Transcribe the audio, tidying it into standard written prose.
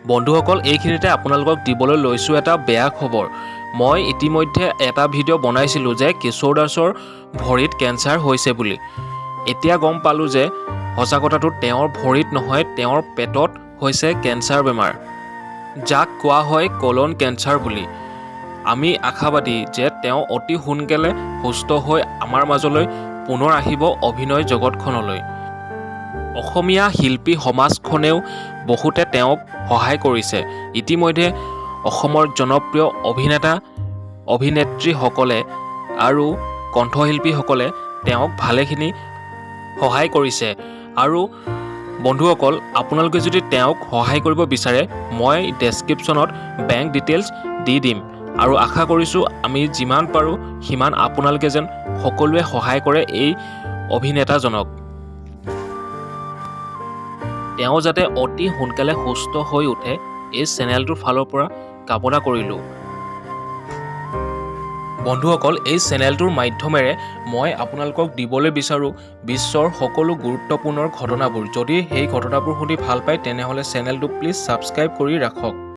বন্ধুসকল, এইখিনিতে আপোনালোকক দিবলৈ লৈছোঁ এটা বেয়া খবৰ। মই ইতিমধ্যে এটা ভিডিঅ' বনাইছিলোঁ যে কিশোৰ দাসৰ ভৰিত কেঞ্চাৰ হৈছে বুলি। এতিয়া গম পালোঁ যে সঁচা কথাটো তেওঁৰ ভৰিত নহয়, তেওঁৰ পেটত হৈছে কেঞ্চাৰ বেমাৰ, যাক কোৱা হয় কলন কেঞ্চাৰ বুলি। আমি আশাবাদী যে তেওঁ অতি সোনকালে সুস্থ হৈ আমাৰ মাজলৈ পুনৰ আহিব অভিনয় জগতখনলৈ। অসমীয়া শিল্পী সমাজখনেও বহুতে তেওঁক সহায় কৰিছে। ইতিমধ্যে অসমৰ জনপ্ৰিয় অভিনেতা অভিনেত্ৰীসকলে আৰু কণ্ঠশিল্পীসকলে তেওঁক ভালেখিনি সহায় কৰিছে। আৰু বন্ধুসকল, আপোনালোকে যদি তেওঁক সহায় কৰিব বিচাৰে, মই ডেছক্ৰিপশ্যনত বেংক ডিটেইলছ দি দিম আৰু আশা কৰিছোঁ আমি যিমান পাৰোঁ সিমান আপোনালোকে যেন সকলোৱে সহায় কৰে এই অভিনেতাজনক, তেওঁ যাতে অতি সোনকালে সুস্থ হৈ উঠে, এই চেনেলটোৰ ফালৰ পৰা কামনা কৰিলোঁ। বন্ধুসকল, এই চেনেলটোৰ মাধ্যমেৰে মই আপোনালোকক দিবলৈ বিচাৰোঁ বিশ্বৰ সকলো গুৰুত্বপূৰ্ণ ঘটনাবোৰ। যদি সেই ঘটনাবোৰ শুনি ভাল পায়, তেনেহ'লে চেনেলটো প্লিজ ছাবস্ক্ৰাইব কৰি ৰাখক।